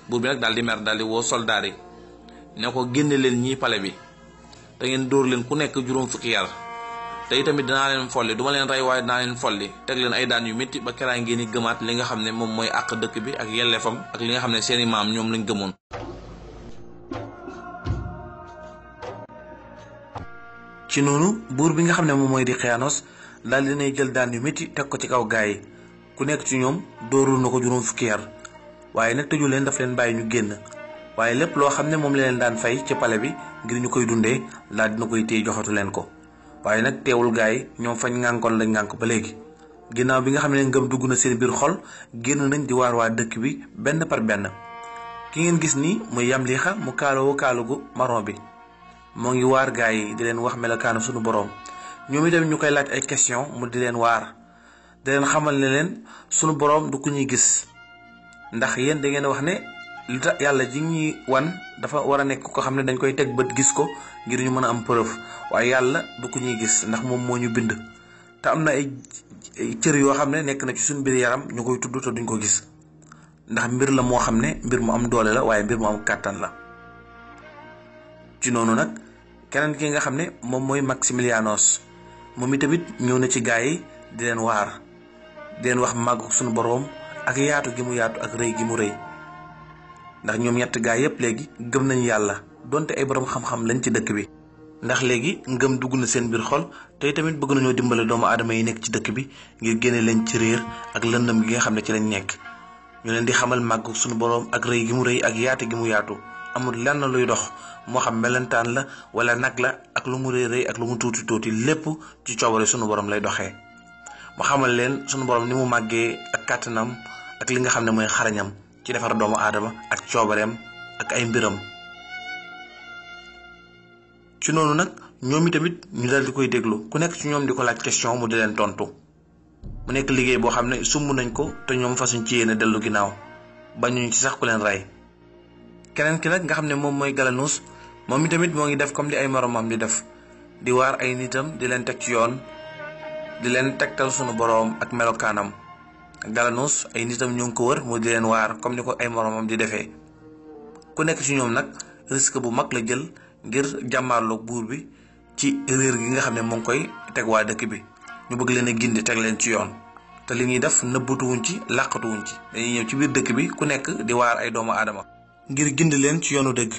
buur bi nag daal di mer daal di woo soldaar yi ne ko génne leen ñii pale bi te ngeen dóor leen ku nekk juróom fukki yar te itamit dinaa leen folli duma leen rey waaye dinaa leen folli teg leen ay daan yu métti ba keraa ngeen di gëmaat li nga xam ne moom mooy àq dëkk bi ak yelleefam ak li nga xam ne seeni maam ñoom lañ gëmoon. ci noonu buur bi nga xam ne moom mooy di Xeyanos daal dinay jël daan yu métti teg ko ci kaw gaay yi ku nekk ci ñoom dóorul na ko juróom fukki yar waaye nag tëju leen daf leen bàyyi ñu génn waaye lépp loo xam ne moom la leen daan fay ci pale bi ngir ñu koy dundee daal dina koy téye joxatu leen ko waaye nag teewul gaay yi ñoom fañ ngànkoon lañ ngànk ba léegi. ginnaaw bi nga xam ne ngëm dugg na seen biir xol génn nañ di waar waa dëkk bi benn par benn ki ngeen gis nii muy Yamlixa mu kaaloo kaalugu marron bi moo ngi waar gaay yi di leen wax melokaanu sunu boroom ñoom itam ñu koy laaj ay question mu di leen waar di leen xamal ne leen sunu boroom du ku ñuy gis ndax yéen da ngeen wax ne lu tax yàlla ji ñuy wan dafa war a nekk ko xam ne dañ koy teg bët gis ko ngir ñu mën a am preuve waaye yàlla du ku ñuy gis ndax moom moo ñu bind te am na ay cër yoo xam ne nekk na ci suñu biir yaram ñu koy tudd te duñ ko gis ndax mbir la moo xam ne mbir mu am doole la waaye mbir mu am kàttan la. ci noonu nag keneen ki nga xam ne moom mooy Maximilianos moom itamit ñëw na ci gaay yi di leen waar di leen wax màggu suñu boroom ak yaatu gi mu yaatu ak rëy gi mu rëy ndax ñoom ñett gaay yépp léegi gëm nañu yàlla donte ay boroom xam-xam lañ ci dëkk bi ndax léegi ngëm dugg na seen biir xol te tamit bëgg nañoo dimbale doomu aadama yi nekk ci dëkk bi ngir génne leen ci réer ak lëndëm gi nga xam ne ci lañ nekk ñu leen di xamal màggu suñu boroom ak rëy gi mu rëy ak yaatu gi mu yaatu amul lenn luy dox moo xam melentaan la wala nag la ak lu mu rëy rëy ak lu mu tuuti tuuti lépp ci coobare sunu borom lay doxee mu xamal leen sunu borom ni mu màggee ak kàttanam ak li nga xam ne mooy xarañam ci defar doomu aadama ak coobareem ak ay mbiram. ci noonu nag ñoom itamit ñu dal di koy déglu ku nekk ci ñoom di ko laaj question mu di leen tontu mu nekk liggéey boo xam ne sumb nañ ko te ñoom fasuñ ci yéene dellu ginnaaw bañuñ ci sax ku leen rey. keneen ki nag nga xam ne moom mooy Galanus moom itamit moo ngi def comme li ay moromam di def di waar ay nitam di leen teg ci yoon di leen tegtal sunu boroom ak melokaanam. Galanus ay nitam ñoo ngi ko wër mu di leen waar comme ni ko ay moromam di defee ku nekk ci ñoom nag risque bu mag la jël ngir jàmmaarloog buur bi ci réer gi nga xam ne moo ngi koy teg waa dëkk bi ñu bëgg leen a gindi teg leen ci yoon te li ñuy def nëbbatuwuñ ci làqatuwuñ ci dañuy ñëw ci biir dëkk bi ku nekk di waar ay doomu aadama ngir gindi leen ci yoonu dëgg.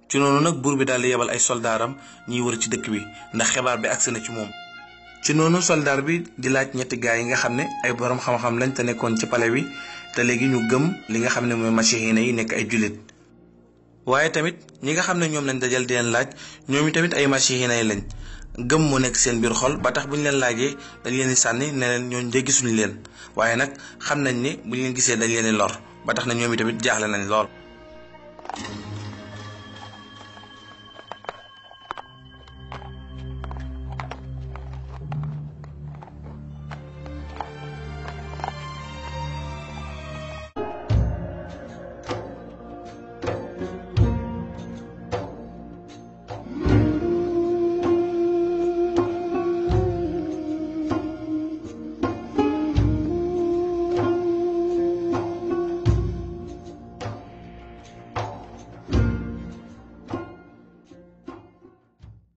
ci noonu nag buur bi daal di yebal ay soldaaram ñiy wër ci dëkk bi ndax xibaar bi agsi na ci moom. ci noonu soldaar bi di laaj ñetti gaay yi nga xam ne ay borom xam-xam lañ te nekkoon ci pale bi te léegi ñu gëm li nga xam ne mooy masixiina yi nekk ay jullit waaye tamit ñi nga xam ne ñoom lañ dajal di leen laaj ñoom i tamit ay masixiina yi lañ gëm moo nekk seen biir xol ba tax bu ñu leen laajee dañ leen di sànni ne leen ñooñu de gisuñu leen waaye nag xam nañ ne bu ñu leen gisee dañ leen di lor ba tax na ñoom i tamit jaaxle nañ lool.